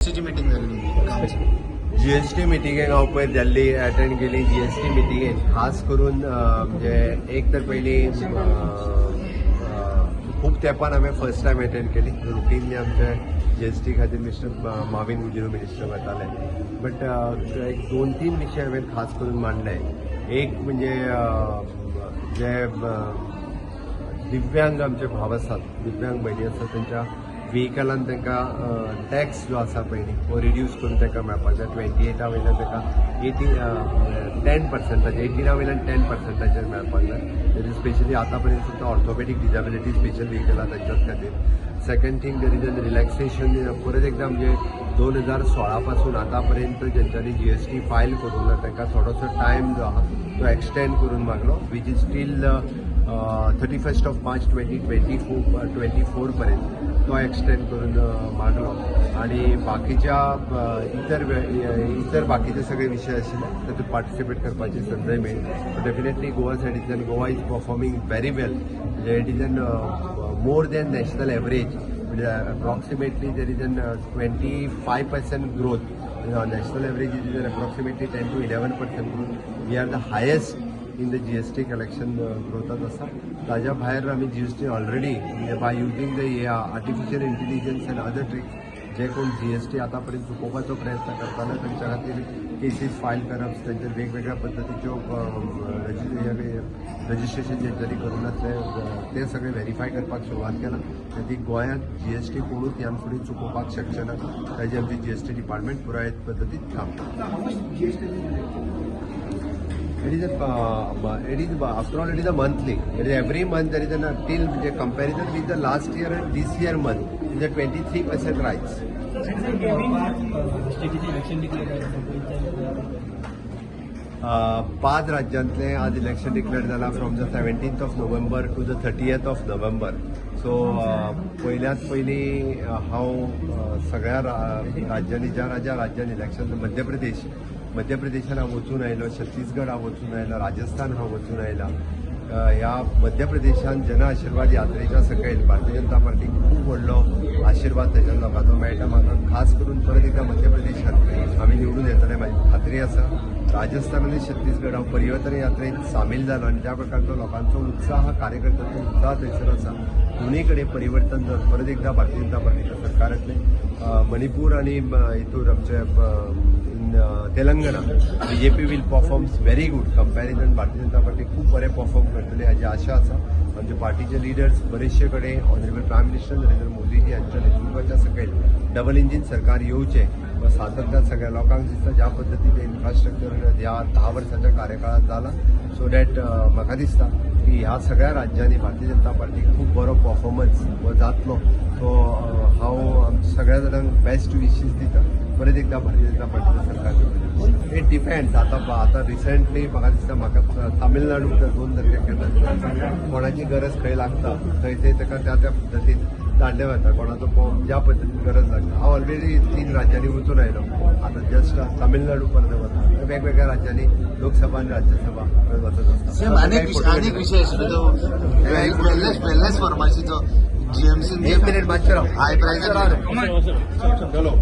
जीएसटीची meeting जाली. GST मिटिंगेक हांव पयर दिल्ली अटेंड केली. जीएसटी मिटिंगेन खास करून म्हणजे एक तर पयलीं खूब तेंपान हांवें फर्स्ट टायम अटेंड केली. रुटीनली आमचे जीएसटी खातीर मिस्टर माविन गुदिन्हो मिनिस्टर वताले, बट एक दोन तीन विशय हांवें खास करून मांडले. एक म्हणजे जे दिव्यांग आमचे भाव आसात, दिव्यांग भयणी आसात, तांच्या व्हेकलान तांकां टॅक्स जो आसा पळय न्ही, तो रिड्यूस करून तांकां मेळपाक जाय. 28 वयल्यान तांकां 10 पर्संटाचेर, 18 वयल्यान 10 पर्संटाचेर मेळपाक जाय. That is specially आतां पर्यंत फक्त ऑर्थोपेडीक डिजेबिलिटी स्पेशल व्हेकलां तांच्याच खातीर. Second thing, there is an relaxation परत एकदां, म्हणजे 2016 पासून आतां पर्यंत जेंच्यांनी जीएसटी फायल करूंक ना, तांकां थोडोसो टायम जो आहा तो एक्सटेंड करून मागलो, which is till 31st of March 2024 पर्यंत तो एक्सटेंड करून मागलो. आणि बाकीच्या इतर बाकीचे सगळे विशय आशिल्ले, तातूंत पार्टिसिपेट करपाची संदय मेळ्ळी. डेफिनेटली गोवा सायडींतल्यान Goa is performing very well, म्हणजे it is an more than national average, म्हणजे approximately there is an 25% growth. National average is an approximately 10 to 11% growth. We are the highest in the GST collection ग्रोथात आसा. ताज्या भायर आमी GST already म्हणजे by using the artificial intelligence and other tricks, जे कोण GST आतां पर्यंत चुकोवपाचो प्रयत्न करताले, तांच्या खातीर केसीस फायल करप, तांचेर वेगवेगळ्या पद्दतीच्यो रजिस्ट्रेशन जेंच्यांनी करूंक नासलें, ते सगळे व्हेरीफाय करपाक सुरवात केला. ती गोंयांत जीएसटी कोणूच ह्यान फुडें चुकोवपाक शकचे ना, ताजी आमची जीएसटी डिपार्टमेंट पुराय पद्दतीन काम करता. It is after all it is a monthly. It is every month there is an till the comparison with the last year and this year month is a 23% rise. स्टेटीचे election declare झालं. पांच राज्यांतले आज election declare जाला, from the 17th of November to the 30th of November. So पयल्यात पयलीं हांव सगळ्या राज्यांनी, ज्या ज्या राज्यांनी इलेक्शन, मध्य प्रदेश, मध्य प्रदेशान हांव वचून आयलो, छत्तीसगड हांव वचून आयलो, राजस्थान हांव वचून आयला. ह्या मध्य प्रदेशान जन आशिर्वाद यात्रेच्या सकयल भारतीय जनता पार्टीक खूब व्हडलो आशिर्वाद थंयच्या लोकांचो मेळटा. म्हाका खास करून परत एकदा मध्य प्रदेशान आमी निवडून येतले म्हाजी खात्री आसा. राजस्थान आनी छत्तीसगड हांव परिवर्तन यात्रेत सामील जालो आनी ज्या प्रकारचो लोकांचो उत्साह, कार्यकर्त्यांचो उत्साह थंयसर आसा, दोनूय कडेन परिवर्तन जावन परत एकदा भारतीय जनता पार्टीचें सरकार येतलें. मणिपूर आनी हितूर आमचे in Telangana BJP will performs very good comparison. Bharatiya Janata party खूब बरें परफॉर्म करतली हाजी आशा आसा. आमचे पार्टीचे लिडर्स बरेचशे कडेन ऑनरेबल प्रायम मिनिस्टर नरेंद्र मोदीजी हांच्या नेतृत्वाच्या सकयल डबल इंजीन सरकार येवचें व सातत्यान सगळ्या लोकांक दिसता, ज्या पद्दतीन इन्फ्रास्ट्रक्चर ह्या 10 वर्साच्या कार्यकाळात जाला, सो that म्हाका दिसता की ह्या सगळ्या राज्यांनी भारतीय जनता पार्टी खूब बरो परफॉर्मन्स हो जातलो. सो हांव आमच्या सगळ्या जाणांक बेस्ट विशीस दिता, परत एकदा भारतीय जनता पार्टीचं सरकार. It depends. आता आता रिसेंटली म्हाका दिसता, म्हाका तामिळनाडू तर 2 तारखेक केला. कोणाची गरज खंय लागता, थंय थंय ताका त्या त्या पद्दतीन धाडले वता. कोणाचो ज्या पद्दतीन गरज लागता. हांव ऑलरेडी तीन राज्यांनी वचून आयलो, आतां जस्ट तामिळनाडू परत वता. वेगवेगळ्या राज्यांनी लोकसभा आनी राज्यसभा परत वचत आसता. सेम अनेक विषय आशिल्लो तो वेलनेस फार्मासीचो जीएमसी. एक मिनिट, मातशें राव. हाय प्रायस. चलो.